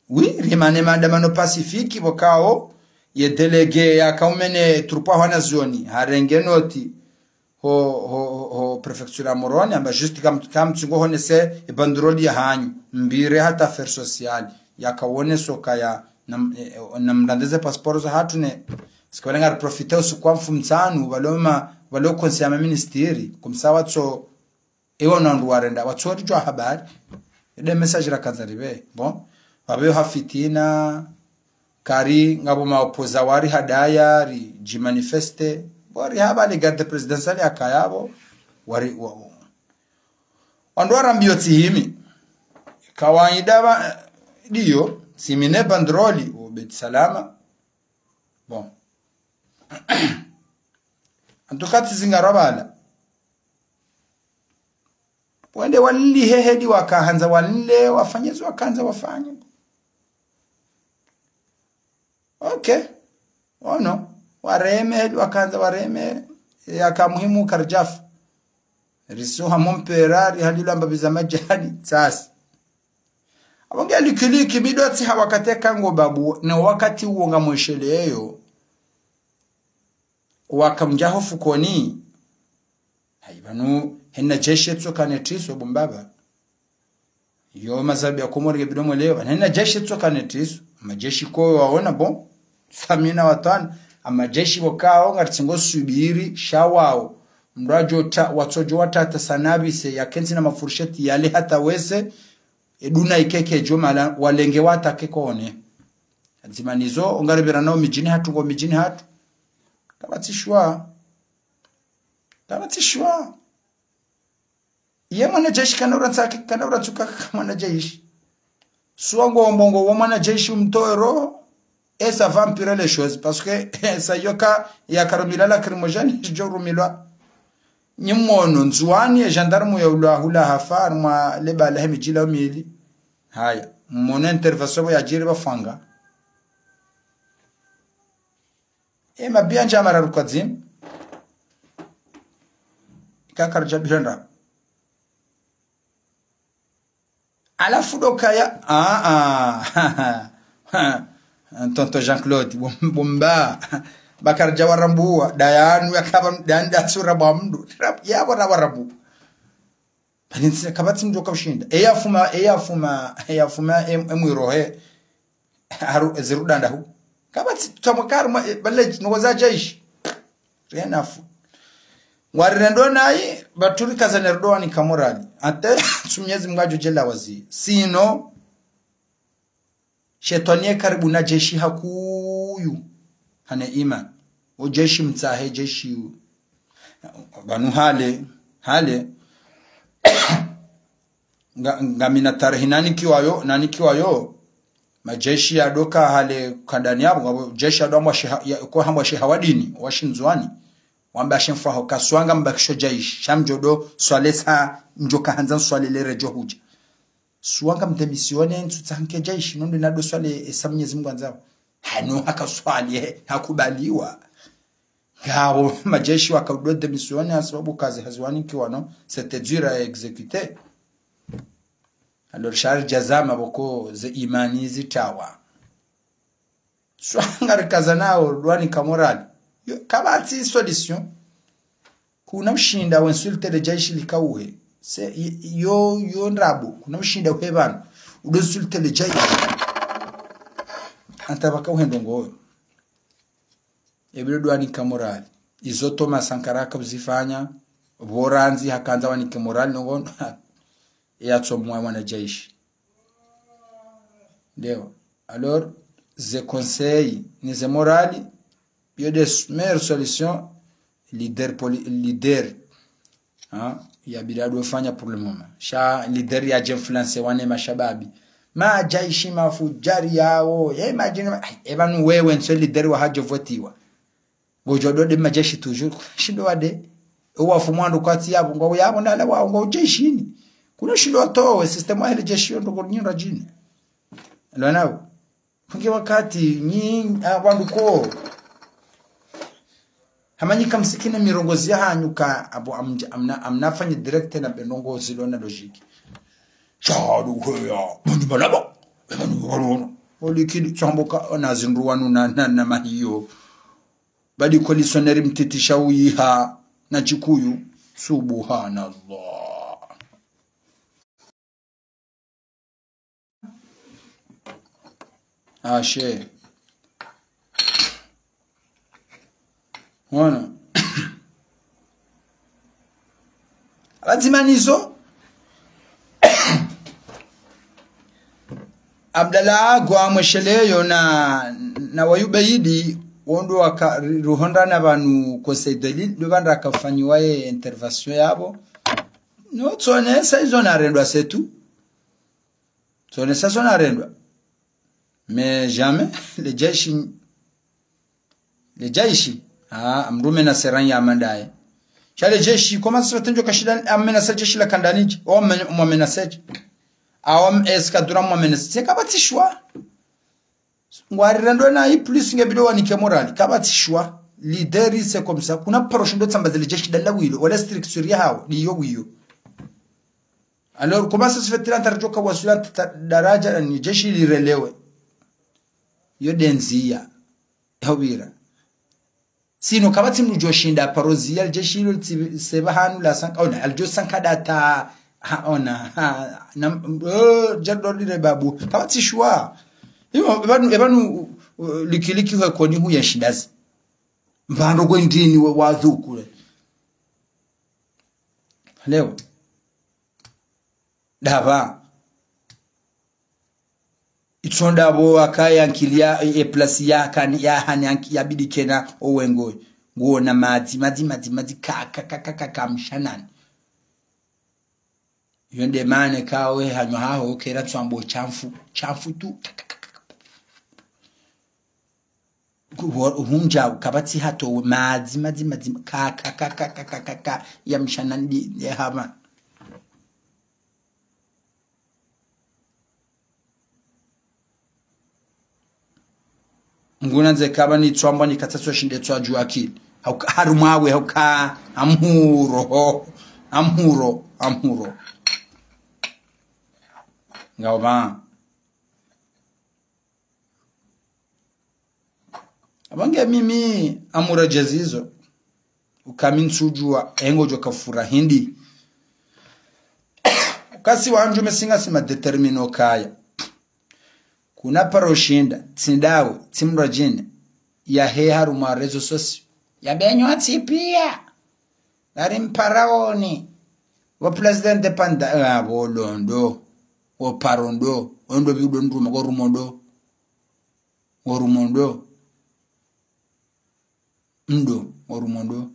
Oui, rimane maandamano pacifique, pvokao, ye délégué ya kaumene troupe hwana zioni, harenge noti, ho, ho, ho, ho préfecture ya Moroni, amba juste kam, kam tsingo honese, e banderole ya hanyu, mbire hata affaire sociale, ya kaone soka ya, na, e, e, na mrandeze pasiporo za hatru ne, sikole ngari profite usiku wa mfumtsanu, pvalo ma, pvalo conseil ya maministri, kumsa watso, ewa na wandru warenda, watso ridjuwa habari, ede message rakandza ripve, bon, pvapve ha fitina, kari, ngapvo ma opposants wari hadaya, ridjimanifeste, bon, ri hapva le garde présidentielle yakaya pvo, wari, wa, wa, wandru warambiyo tsihimi, kawaida pva, ndiyo, tsihimi ne banderole, o Beit Salama, bon. En tout cas, tsizingarwa pvala. Wende wali hehedi wakahandza wale, wafanye zo wakandza wafanye. Ok. Ono, wareme, hedi wakandza wareme, yaka muhimu karidjafu. Risuha mompera, rihalilwa mbapvi za madjani, tsasi. Apvo nge likiliki midotsi ha wakati eka ngo babu, ne wakati uwo ngamwesheleyo. Waka mdja ho fukoni. Hayi pvanu, hena jeshi etsoka ne tiso bo mbaba. Yo mazabi ya Komori nge bido mwelewa. Hena jeshi etsoka ne tiso. Majeshi koyo waona bon. Samina watwana. Amajeshi pvokao, ngaritsingo subiri, sha wao. Mdru adjo ta, watsodjo watata sanabise, ya kentsi na mafurusheti, yale hata wese, eduna ikeke djo mala, walenge watake kone. Adzimanizo, ongaribira nao midjini hatru, ngo midjini hatru. Kapvatsi shwa. Kapvatsi shwa. Ye mwanajeshi kana uratsake, kana uratsuka ka mwanajeshi. Suwa ngo mbongo wo mwanajeshi umtoero, et ça va empirer les choses, parce que ça yoka ya karumila lacrymogène, djo rumilwa. Nyi mwono, Ndzuwani, e gendarme ya ulwa hula hafa, harimwa le bala he midji la mili. Haya, mwono intervention ya djiri bafanga. E mabiya ndja mararu kwa dzima. Kakaridja birenda. Halafu ndo kaya, ah, ah. Tonton Jean-Claude, bom-, bomba. Bakaridja warambuwa, dayanu yakaba, dayanu dasura bwa mdru. Rab-, yapvo na warambuwa. Bali ntsi, kapvatsi mdru ka ushinda. Eya fuma, eya fuma, eya fuma, em-, emwirohe. Haru, zirudanda hu. Kapvatsi, tsamwakari mwa, e, bale, noko za jeshi. Rien à foutre. Ngwari rendo nayi, baturi kaza ne rudo wani kamorali. Ate, tsu Mnyezi Mngu adjo djela wazi. Sino, Shetwani ye karibu na jeshi hakuu. Hane imani. O jeshi mtsahe jeshi. Pvanu hale, hale. Nga, ngamina tarehi nanikiwayo, nanikiwayo. Majeshi yadoka hale kandani yapvo, ngapvo jeshi yado hambwa sheha, ya, ko hambwa sheha wa dini, wa shindzuwani. Wamba she mfwaho, kasuwanga mbakisho jeshi, sha mdjo do swalesa, mdjo kahandza nswalele redjo hudja. Suwanga mdemisione, ntsutsaha nike jeshi, nonde nado swale, esa Mwenyezi Mungu andzao. Hanu hakaswali, eh, hakubaliwa. Ngawo majeshi waka udo démissionner ha sababu kazi haziwanikiwa, non, c'était dur à exécuter. Alors, sha ridjazama pvoko ze imani zitrawa. Swaha ngarikaza nawo dwani ka morali. Yo, kapvatsi solution. Kuna ushinda we insulter le jeshi likauhe. Se, y-, yo, yo ndrabo. Kuna ushinda uhe pvanu. Udo insulter le jeshi. Anta pvaka uhe ndrongo yo. Ebile dwani ka morali. Izo Thomas Sankara haka uzifanya, pvo randzi hakandza wanike morali ndrongo, yatsomwa wanajeshi. Ndewo. Alors, ze conseil, ni ze morali, yo de s-, meilleure solution, leader poli-, leader. Ha, ya bidi ado fanya pour le moment. Sha leader yadje influencer wane mashababi. Majeshi mafujari yawo. Ye majeshi ma-, ai, eba nu wewe ntso leader wa hadjo votiwa. Ngodjo do de majeshi toujours. Shindo wade. Ewa fumu wandru kwatsi yapvo. Ngwao yapvo ndala wao ngwao jeshini. Kuna shindo watowe. Système wa hele jeshi yo ndo ko nyindra jini. Lwanao. Funge wakati, nyi, ah, wandru ko. Hamanyika msikine mirongozi ya hanyu ka, apvo amdja, amna, amna fanye direct na be ndrongo zilo na logique. Shadu kweya, mani malaba, mani malaba. Olikili, tsamboka, na zindru wanu na, na, na mahiyo. Badi ko lisoneri mtiti sha uyiha, na chikuyu. Subhanallah. Ashe. Wana. Abazimanizo. Abdallah Gwa mwesheleyo na, na Wayubeidi, wondo waka, ri-, ruhondrana pvanu Conseil de l'Île, ndo pvandru akafanyiwa ye intervention yapvo. No, tsonesa izo narendwa setu. Tsonesa zo narendwa. Mais jamais, le jeshi, le jeshi, ah, amrume na seran ya mandaye. Sha le jeshi, comment ça se fait ndjo kashinda amenasa jeshi la kandani dje, o amen-, mwamenasa dje. Awa m-, eskadra mwamenasa, c'est kapvatsi choix. Ngwari rendo na i plus nge bidi wanike morali. Kapvatsi choix. Leader, c'est comme ça. Kuna paro shindo tsamba zile jeshi dala wilo. Wala structure ya hawo. Ndiyo wiyo. Alors, comment ça se fait trente ardjoka wasula ta-, daraja ni jeshi lirelewe. Yo de ndziya. Yawira. Sino kapvatsi mdru djoshinda paro ziya, le jeshi lo tsi-, seba hanu la sanka, ona, alidjo sanka data, ha, ona, ha, na, eh, djado lile babu, kapvatsi choix. Iyo, ebanu, ebanu, uh, likiliki hwe koni hu ya shindazi. Mbando kwe ndini we wadhuku le. Leo. Daba. Itsonda bo akaya nkiliya, e, e place ya kani, ya hani anki, ya bidi kena owengo. Nguona madzi, madzi, madzi, madzi, ka, ka, ka, ka, ka, ka, mshanani. Yo nde mana kawe hanyo haho kera tswambo shamfu, shamfu tu. Ku-, wo-, hundja, kapvatsi hata madzi, madzi, madzi, ka, ka, ka, ya mshanani, ya hama. Nguna nze kaba ni tswamba ni katsatso shinde tswa dju akili. Hauka, harumwa we, hauka, amhuro, amhuro, amhuro. Ngawo ba. Aba nge mimi amura djezizo. Uka mi ntsudjuwa, engo djo kafura hindri. Ukasi wandju mesinga sima déterminé okaya. Kuna paro shinda, tsi ndawe, tsi mdru djine, ya he harumwa réseaux sociaux. Ya benyo atsi piya. Ngari mparaoni. Wo président dépendant, ah, wo londo. Wo paro ndo. Wo ndo biudo nduma, wo rumondo. Wa rumondo. Ndo, wa rumondo.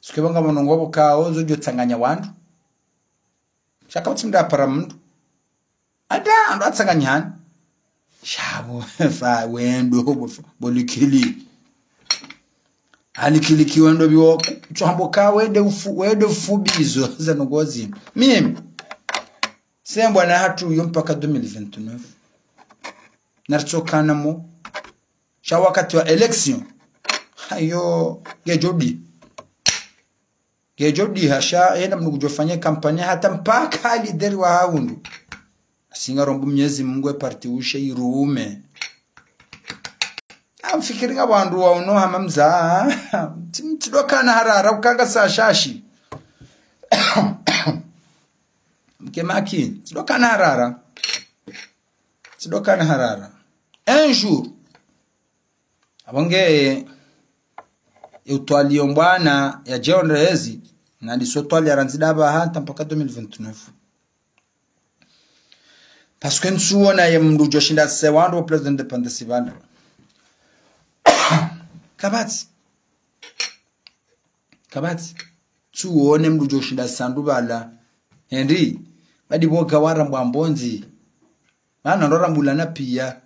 Sike pvanga mwono ngapvo kao zodjo tsanganya wandru. Sha kautsi mndru apara mndru. Ata, ndo atsanganya hani. Sha pvo, fa, wendo, pvo, pvo likili. Alikili ki wendo pviwo, tsohambo ka wende ufu-, wende ufubizo, za ndrongo zinu. Mimi, sembwa na hatru yo mpaka deux mille vingt-neuf. Naritsokana mo. Sha wakati wa élection. Hayo, ngedjo di. Ngedjo di hasha, yena mndru kudjofanya kampanye hata mpaka lideri wa haundru. Asi ngarombo Mwenyezi Mungu e parti ushe irume. Amfikiri nga wandru wa uno hama mza. Tsi-, tsidokana harara, ukanga sa shashi. Mke maki, tsidokana harara. Tsidokana harara. Un jour, apvo nge, e utwali yo mbwana ya Jeon Rehezi, na ndiso twali ya randzi daba hata mpaka deux mille vingt-neuf. Parce que ntsuona ye mndru djoshinda se wandru wa place d'indépendance pvala. Kapvatsi. Kapvatsi. Tsuone mndru djoshinda sandru pvala. Henri, badi boga warambwa mbondzi. Mana ndo rambulana pia.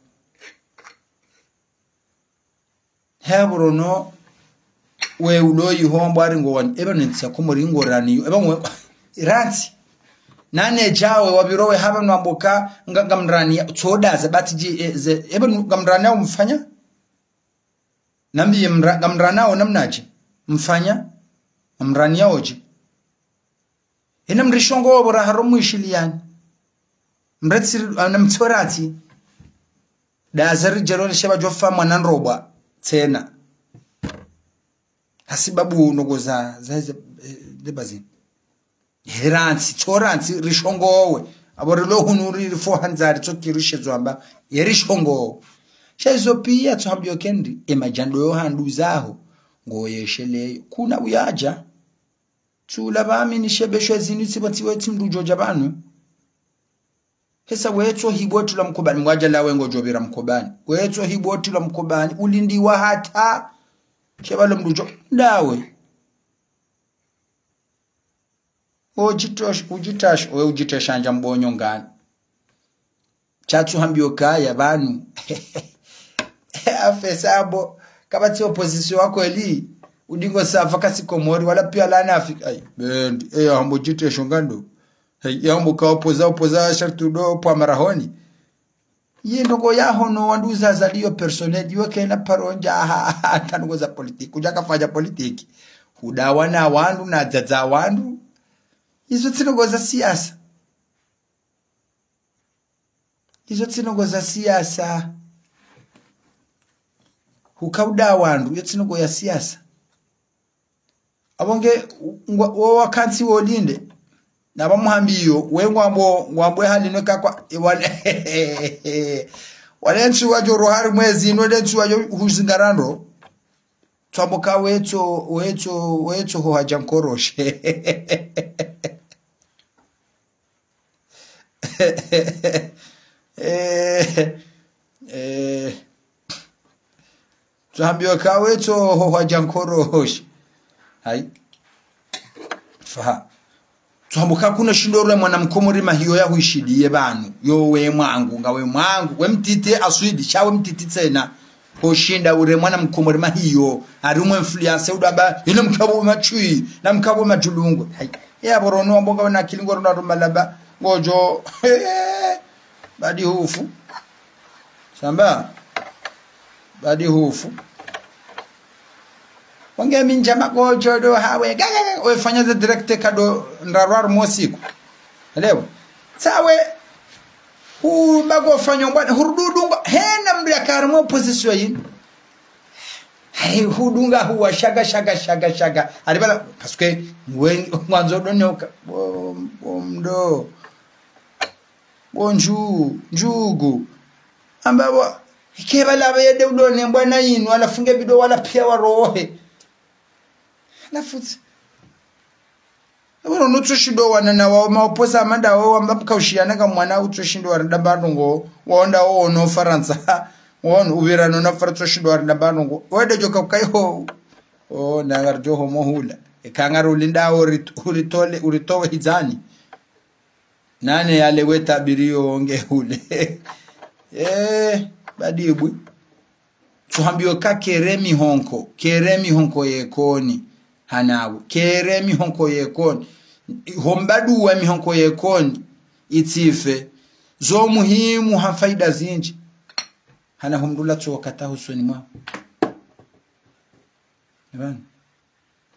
He pvo rono, we ulo ihombo ari ngo wani, eba nentsi ya Komori ngo rani, eba ngwe, rantsi. Nane djawe wapviro we hapva nwamboka, nga, ngamrani ya, tsoda ze bati dji, e, ze, eba nu-, ngamrani ya umfanya? Nambiye mra-, ngamrani ya o namnadje? Mfanya? Ngamrani ya odje? Ina mrishongo wo pvo raharo mwishiliyani. Mretsi, ana mtsoratsi. Da azari djero ni sheba djofa mwana ndrobwa. Tsena. Hasibabu ndrongo za, za, za, eh, de bazini. Herantsi, tsoransi, rishongowe. Apvo rilo hunu ri, rifo handzari, tsoki rishe zwamba. Ye rishongowe. Sha izo pia tsohambiyo kendi, e madjando yo handu zaho. Ngo yesheleyo. Kuna uyadja. Tsula pvami ni shebeshwe zinu tsi pvatsi we tsi mndru djodja pvanu. Hesa wetso hibotula mkobani, mwadja lawe ngodjopvira mkobani. Wetso hibotula mkobani, ulindiwa hata. Sheba lo mndru djo, ndawe. Ujitosh-, ujitash-, we ujitesha ndja mbonyo ngani. Sha tsuhambiyo kaya pvanu. Afesa apvo, kapvatsi opposition wa kweli, udingo safa kasi Komori, wala pia la na Afrika. Ai, bendi, e, hambo jitesho ngando. Hey, yambo ka opoza, opoza shartu do pwa marahoni. Ye ndrongo yaho no wandru za zaliyo personnel, yo kena paronja ha, ha, hata ndrongo za politique. Kudja kafanya politique. Hudawa na wandru, na dzadza wandru. Izo tsi ndrongo za siasa. Izo tsi ndrongo za siasa. Huka udawa wandru, iyo tsi ndrongo ya siasa. Apvo nge, ngwa-, wo wakantsi wo linde. Na pvamuhambiyo, we ngwambo, ngwambo e hali no kakwa, e wale, wale ntsu wadjo rohari mwezi, no le ntsu wadjo huzingarando. Tswambo ka wetso, wetso, wetso ho hadja nkoroshe. Eh, eh, tsuhambiwa ka wetso ho hadja nkoroshe. Hai. Faha. Tsuhambo ka kuna shindo ule mwana mkomori mahiyo ya huishiliye pvanu. Yo we mwangu, nga we mwangu. We mtiti aswidi, sha we mtiti tsena. Hoshinda ure mwana mkomori mahiyo. Ari umwe influence udaba, ina mkabo machui, na mkabo madjulungu. Hai. Ya pvo rono wambo nga wana akili ngo rono aruma laba. Ngodjo. Badi hufu. Samba. Badi hufu. Wange mindja magodjo do hawe. Ga, ga, ga. We fanya ze direct kado ndrarwaru mosiku. Elewa. Tsawe. Hu bago fanyo mbwana. Hurududunga. Hena mndru ya karimwe opposition yinu. Hai, hudunga huwa shaga, shaga, shaga, shaga. Alibala, parce que, mwe, mwandzo do nyoka. Bo, bo mdo. Bo nju-, njugu. Amba bo, ike bala be yede udo ne mbwana yinu, wala funge bido wala pia wa rohe. Halafu tsi-, Ewaro nutso shindo wana na wao maopoza amanda wao wamba mkaushiyana ka mwana utso shindo warida mbandrongo. Waonda wao no Farantsa. Wao upvira no na Farantsa shindo warida mbandrongo. Wede djoka ukayo. O, na ngarudjo homo hula. Eka ngarulinda uri-, uritole, uritowe hidzani. Nane yale weta biriyo wonge hule. Eh, badibwi. Tsuhambiyo ka kere mihonko, kere mihonko yekoni. Hanawe, kere mihonko yekoni. Homba duwa mihonko yekoni. Itsife. Zo muhimu ha faida zindji. Hana homdula tso kata husoni mwa. Ebana.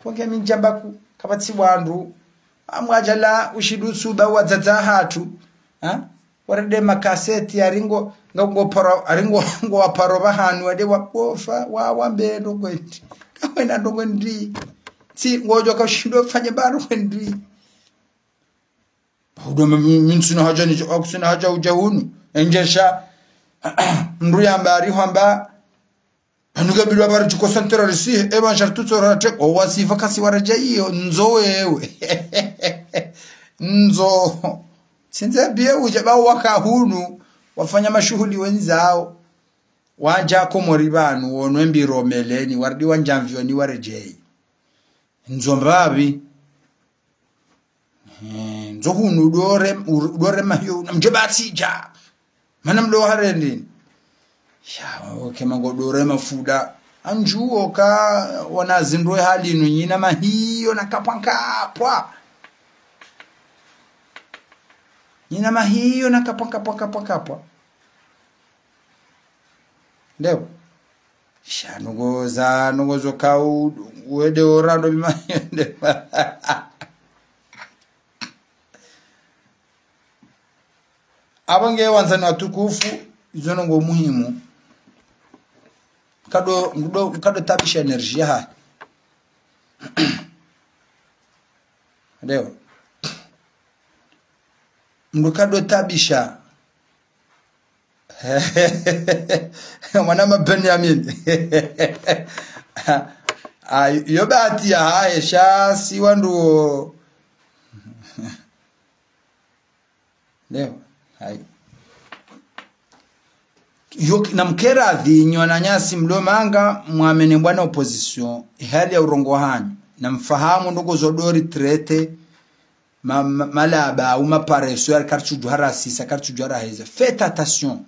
Ponge mi ndjamba ku, kapvatsi wandru. Amwadjala ushidu suba wadzadze hatru. Ha? Warede makaseti aringo, ngo, ngo paro, aringo, ngo waparo pvahanu, wade wakofa, wa, wambe ndrongo ndri. Kawena ndrongo ndri. Tsi, ngodjo ka ushindo fanye ba ndrongo ndri. Udo mi, mi, mi ntsina haja ni, kusina haja udja hunu. Enjesha, mndru yamba ari hwamba, anu kabili wabari tsi ko centre risi, e ba nshartu tso rate, o wasifa kasi waradja iyo, ndzo wewe. Ndzo. Tsindze biye udja ba waka hunu, wafanya mashuhuli wendzao. Wadja Komori pvanu, wonwe mbiro meleni, waridi wandja mvyoni waredjeyi. Ndzo mbapvi. Eh, ndzo hunu udore, udore mahiyo, na mdje batsi dja. Mana mdo harendini. Ya, oke mango dore mafuda. Andjuwo ka wana zindru hali inu nyina mahiyo na kapwa nkapwa. Nyina mahiyo na kapwa nkapwa nkapwa nkapwa. Ndeo. Sha ndrongo za, ndrongo zo ka u-, wede orando bima yende. Abo nge wandzani watukufu, izo ndrongo muhimu. Kado, kado, kado tabisha energia ha. Ndeo. Mndru kado tabisha. Mwana ma Benjamin. Ah, yo bahati ya hahe, sha si wandru wo. Leo, hai. Yo, na mkeradhi, nyi wananyasi mdo manga, mwamene bwana opposition, hali ya urongo hanyu. Na mfahamu ndrongo zo dori traité, ma, ma, malaba, au mapareso, ya karitsudjuwa rasisa, karitsudjuwa raheza. Faites attention.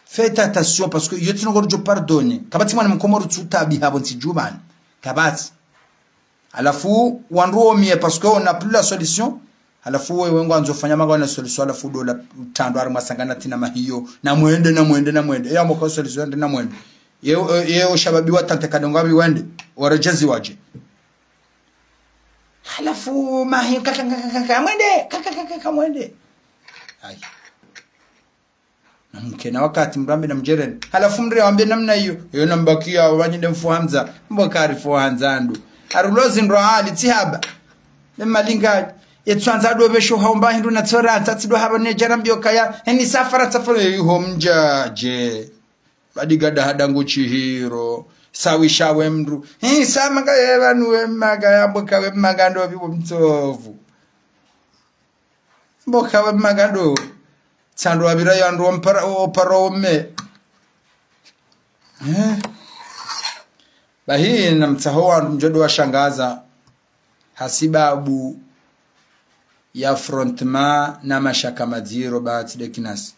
Faites attention, parce que yo tsi ndrongo rudjo pardonner. Kapvatsi mwana mkomori tsu tabiha pvo ntsi djubani. Kapvatsi. Halafu, wandru womie, parce que on n'a plus la solution. Halafu, wewe ngwandzo fanya manga na solution, halafu dola tandwa harimwa sangana tsina mahiyo. Na mwende, na mwende, na mwende. Eya mboka solution, na mwende. Ye, ye, ye, oshababi wa tante kadonga bi wende. Waredjezi wadje. Halafu, mahiyo, kaka, kaka, kaka, mwende, kaka, kaka, kaka, mwende. Ayi. Na mkena wakati mrambe na mdjereni. Halafu mndru yawambe namna iyo. Iyo nambakiya wanyinde mfuhandza. Mbo kari fuhandza ndu. Arulozi ndro hali tsi haba. Ne malinga. Yetswandza do besho haumba hindru na tsora. Tsatsido haba ne djara mbio kaya. Heni safara tsafara yuho mdjadje. Badi gada hadangu tshihiro. Sawisha we mndru. Hii sa manga ye pvanu we manga ya mboka we manga ndo pvi wo mtsovu. Mboka we manga ndo. Tsandro wapvira yo andro wampara, opara ome. Eh. Bahi na mtsaho wandru mdjo do washangaza. Hasibabu ya affrontement na mashaka madziro ba tsi de kinasi.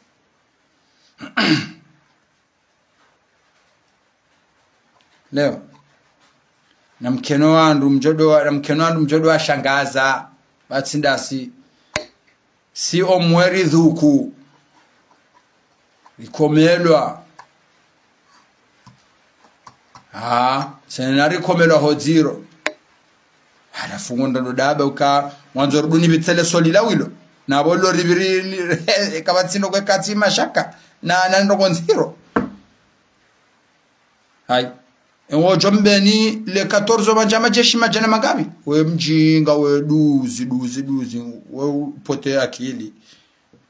Leo. Na mkeno wandru mdjo do wa, na mkeno wandru mdjo do washangaza. Ba tsi ndasi. Si omweri dhuku. Rikomelwa. Ah, tsena rikomelwa ho dziro. Halafu ngo ndo daba uka, wandzo ruduni pvitsele soli la wilo. Na pvo lo ripviri, li-, kapvatsi ndrongo kati mashaka. Na, na ndrongo ndziro. Hai. Ewo djo mbeni le quatorze wa madjama jeshi madjana mangapi? We mdjinga, we duzi, duzi, duzi. We upote akili.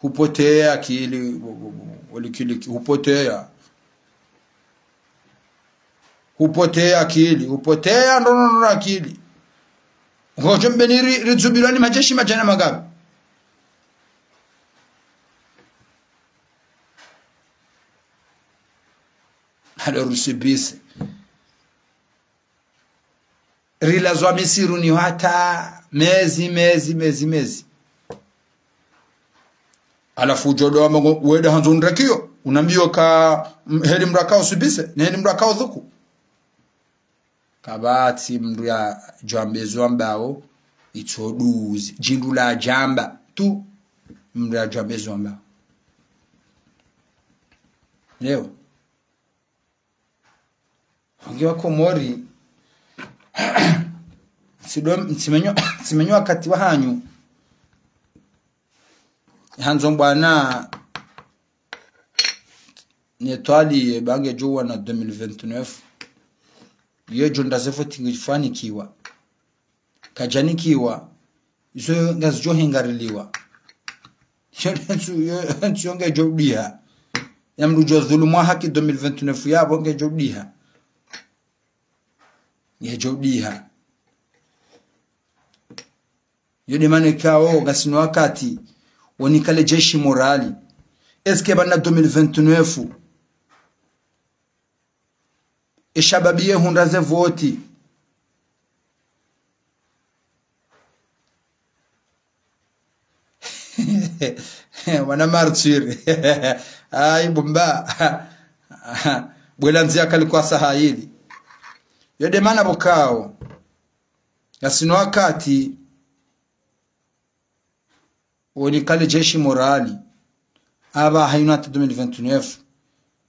Hupotea akili, wo, wo, wo, wo likiliki, hupotea. Hupotea akili, hupotea ndo, ndo, ndo akili. Ngodjo mbeni ri, ridzubilwa ni majeshi madjana mangapvi? Alors, usibise. Rilazwa misiruni hata mezi, mezi, mezi, mezi. Halafu udjo ndo wamba ngo, wende handzo unrekiyo, unambiyo ka, m-, heli mndru aka usibise, ne heli mndru aka udhuku. Kapvatsi mndru yadjo amba ezo ambao, itso duzi, djindru ladjamba, tu, mndru yadjo amba ezo ambao. Leo. Wangi wa Komori, tsido, tsimenyo, tsimenyo wakati wahanyu. Handzo mbwana, ne twali ye bange djuwa na deux mille vingt-neuf. Ye djo nda zefo tingi fanikiwa. Kadjanikiwa, izo ngazidjo hingariliwa. Yo ntsu, yo ntsu yo ngedjo diha. Ya mndru djo dhulumwa haki deux mille vingt-neuf yapvo ngedjo diha. Ngedjo diha. Yo de mana ikao, ngasina wakati, wonika le jeshi morali. Est-ce que bana deux mille vingt-neuf, e shababi ye hundra ze voti. Wana martyr. Ayi, bumba. Bwela ndzia kali kwa sahayili. Yo de mana pvo ikao, ngasina wakati, wonika le jeshi morali. Apvaha inu hata deux mille vingt-neuf.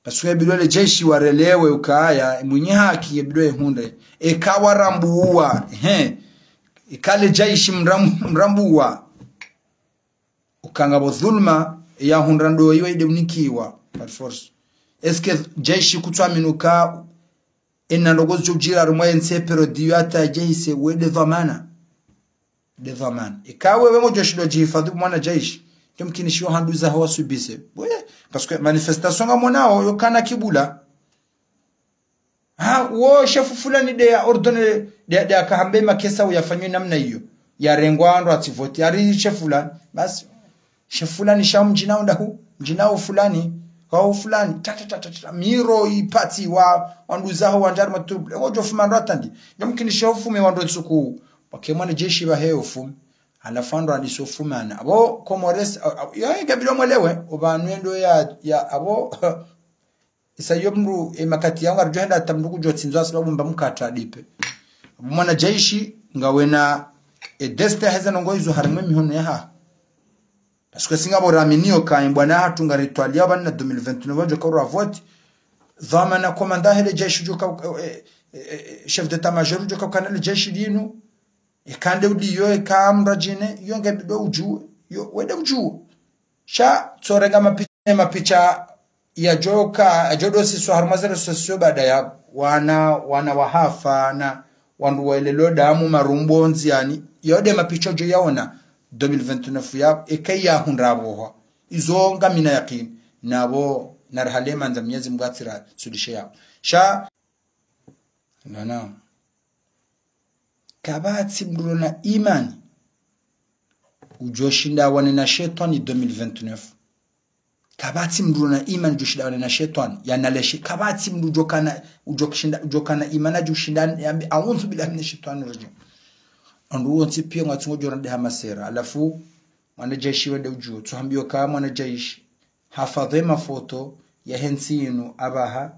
Parce que yebidi le jeshi warelewe ukaya, mwinyi haki yebidi yehundre. Eka warambuwa, he. Eka le jeshi mram-, mrambuwa. Uka ngapvo dhulma, ya hundra ndo iwe ide mnikiwa, par force. Est-ce que jeshi kutswaminuka, ena ndrongoo zidjo djiri harumwa ye ntsi période iyo hata jeshi wende dhwamana? De dhwamana. Eka wewe ngodjo shindo djihifadhwi mwana jeshi, ngemkinishiyo handru zaho wasubise. Bwe, parce que manifestation ngamonao, yo kana kibula. Ha, wo shefu fulani de ya ordonné, de, de akahambe makesa uyafanywe namna iyo. Yarengwa ndo atsivoti, hari shefu fulani. Basi, shefu fulani sha mdjinao ndahu, mdjinao fulani, hau fulani, ta, ta, ta, ta, ta, miro ipatsi wa, wandru zaho wandjari matrubu. Leo djo fuma ndo atandi. Ngemkinishiyo fume wandru ntsuku. Pvwake mwana jeshi pvahe ufume. Halafu wandru andiso fumana. Apvo Comores, a, a, yo, ikabidi mwelewe, opvanu ndo ya, ya, apvo, isa yo mndru, e makati yangu, aridjo henda hata mndru kudjo tsindzwa sababu mba mkatra dipe. Apvo mwana jeshi, ngawena, e destin heza ndrongoo izo harimwa e mihono yahaho. Parce que si ngapvo raminiyo ka, mbwana hatru ngaritwaliya pvanu na deux mille vingt-neuf, wadjo ka ura vote. Dhwamana commandant hele jeshi djo ka, e, e, e, chef d'état-major djo ka kana le jeshi linu. Eka nde udiyo, eka mndru adjine, yo ngebidi udjuwe, yo wende udjuwe. Sha, tsorenga mapi-, mapicha yadjoka, yadjo dosiswa harumwa ze réseaux sociaux baada ya wana, wana wahafa na wandru waelelwa damu marumbo ndziani. Yo de mapicha djo yaona deux mille vingt-neuf ya, eka yahundra apvoha. Izo ngamina yakini. Napvo, narihale mandza Mwenyezi Mungu atsira sudishe yapvo. Sha, nana. Kapvatsi mndru na imani udjo shinda wane na shetwani deux mille vingt-neuf. Kapvatsi mndru na imani udjo shinda wane na shetwani. Yana leshe. Kapvatsi mndru udjo kana, udjo shinda, udjo kana imani adjo shinda yambe, "A'udhu billahi minash shaitani rajim." Wandru wontsi piya ngwatsungo djo rande ha masera. Halafu, mwana jeshi wende udjuo. Tsuhambiyo ka mwana jeshi hafadhwi mafoto yahe ntsi inu apvaha,